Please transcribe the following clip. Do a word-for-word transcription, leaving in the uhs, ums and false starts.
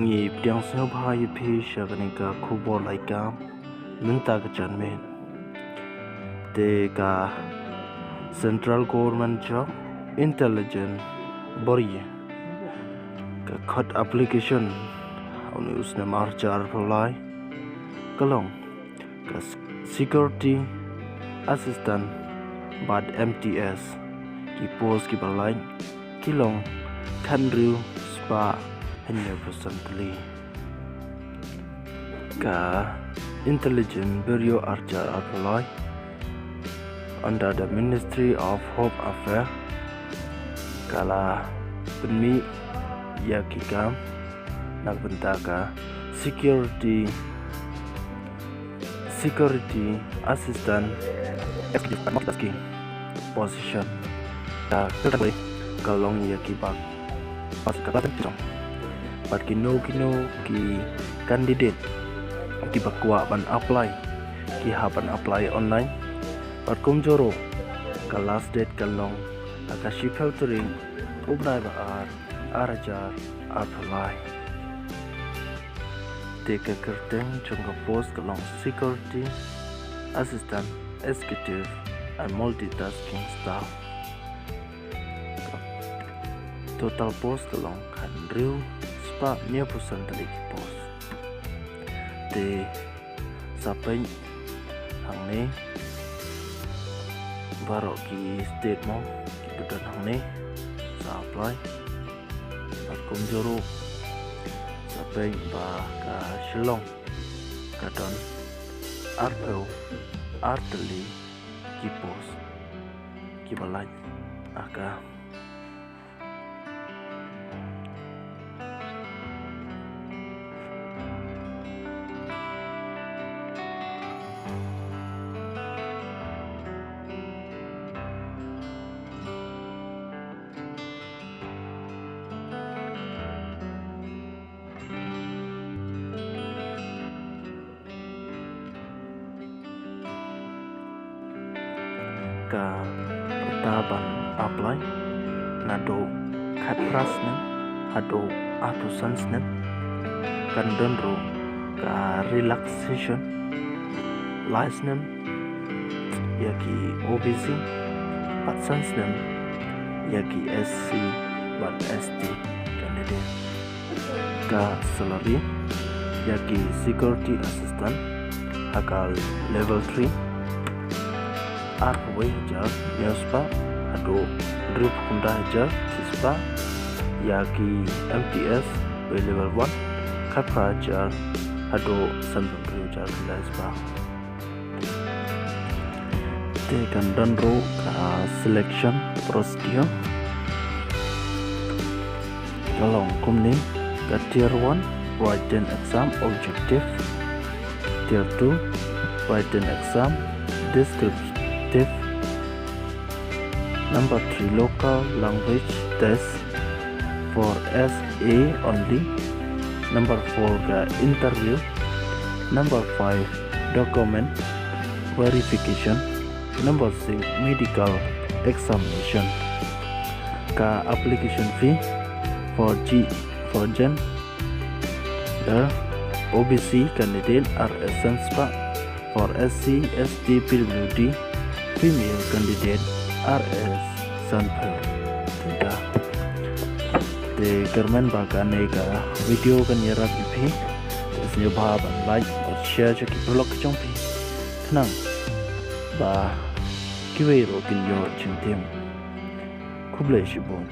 Ngi pdiang sngewbha ïa phi sha kane ka khubor lai kam mynta ka janmiet. Te ka Central Government Job Intelligence Bureau ka khot application ha une u snem ar hajar arphew lai ka long ka Security Assistant bad M T S. Ki post kiba lait ki long khathynriew spah hynñiewphew san tylli. Ka Intelligence Bureau ar hajar arphew lai under the Ministry of Home Affairs ka la pynmih ïa ki kam na ka bynta ka security Security Assistant Executive Multitasking position. Ka kyrteng ka long ïa kiba pass ka class ten. Bad kino kino ki candidate kiba kwah ban apply ki hap ban apply online. Bad kumjuh ruh ka last date ka long ha ka shiphew tarik u bnai ba ar ar hajar arphew lai. Te ka kyrteng jong ka post ka long Security Assistant Executive and Multitasking Staff. Total post ka long khathynriew spah hynñiewphew san tylli ki post. Te sa peit hangne baroh ki state mo kiba don hangne sa apply. Bad kumjuh ruh sa peit ba ka Shillong ka don arphew ar tylli ki post kiba lait ha ka. Ka rta ban apply naduh khatphra snem haduh arphew san snem. Kan don ruh ka relaxation, lai snem ïa ki O B C bad san snem ïa ki S C bad S T candidate. Ka salary ïa ki security assistant ha ka level three arphew wei hajar hynñiew spah haduh hynriewphew khyndai hajar shi spah. Ïa ki M T S pay level one khatphra hajar haduh sanphew hynriew hajar khyndai spah. Te kan don ruh ka selection procedure. Ka long kumne, ka tier one written exam objective, tier two written exam descriptive, number three local language test for S A only, number four ka interview, number five document verification, number six medical examination. Ka application fee for G for gender, O B C candidate are san spah, for S C, S T, P W D female candidate are sanphew tyngka. Te kyrmen ba kane ka video kan ïarap ïa phi. Te sngewbha ban like bad share sha ki paralok jong phi khnang ba kiwei ruh kin ïoh jingtip. Khublei shibun.